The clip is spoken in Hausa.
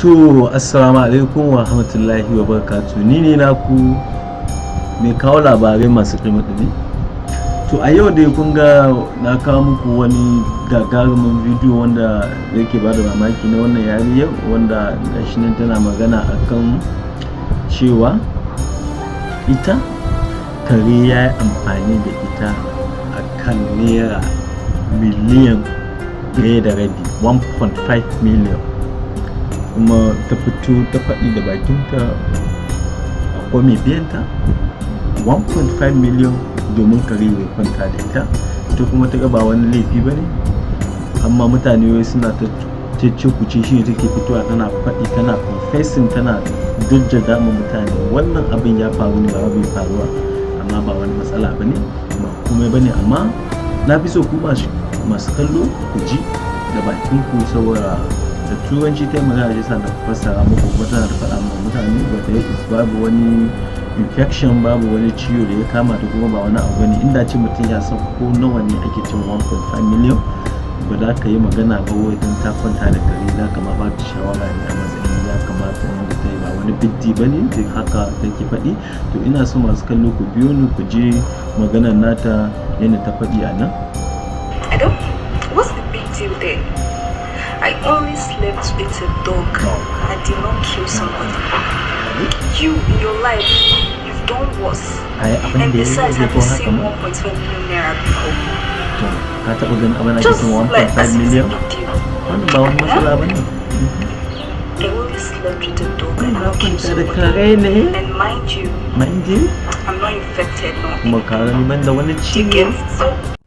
To, assalamu alaikum wa rahmatullahi wa barakatuh. Ni ne naku mai kawo labarai masu ɗumi-ɗumi. To, a yau dai kun ga na kawo muku wani gagarumin bidiyo wanda yake ba da mamaki na wannan yarinyar, wanda gashi nan tana magana akan cewa ita kare ya yi amfani da ita akan naira miliyan 1.5, 1.5 million. Kuma ta fito ta faɗi da bakinta, akwai mai biyanta 1.5 million domin kare ya kwanta da ita. Ita kuma ta ga ba wani laifi ba ne, amma mutane wai suna ta cece kuce. Shi ne take fitowa tana faɗi, tana confessing, tana jaddada ma mutane wannan abin ya faru ne, ba bai faruwa, amma ba wani matsala ba ne, ba komai ba ne. Amma na fi so ku masu kallo ku ji da bakin ku, saboda da Turanci ta yi magana, shi sa na fassara muku. Kuma tana da faɗa ma mutane ba ta yi, babu wani infection, babu wani ciwo da ya kama ta, kuma ba wani abu ne. Inda ce mutum ya san ko nawa ne ake cin 1.5 million, ba za ka yi magana ba wai don ta kwanta da kare. Za ka ma ba ta shawara ne a matsayin ya kamata yadda ta yi ba wani biddi ba ne. Duk haka take faɗi. To, ina so masu kallo ku biyo ni ku je maganar nata yadda ta faɗi a nan. I don't. What's the big deal there? I only slept with a dog. I did not kill somebody. You, in your life, you've done worse. Ai abin And da ya besides, yi have ko you haka seen ma. 1.5 million naira before? To, ka taɓa ganin abin ake Just cin like 1.5 as if it's a million? big deal. Wannan ba wani matsala ba ne. I only slept with a dog. I did Na not kill kwanta da somebody. kare ne. And mind you, Mind you, I'm not infected, no. kuma ka gani ban da wani You ciwo. get so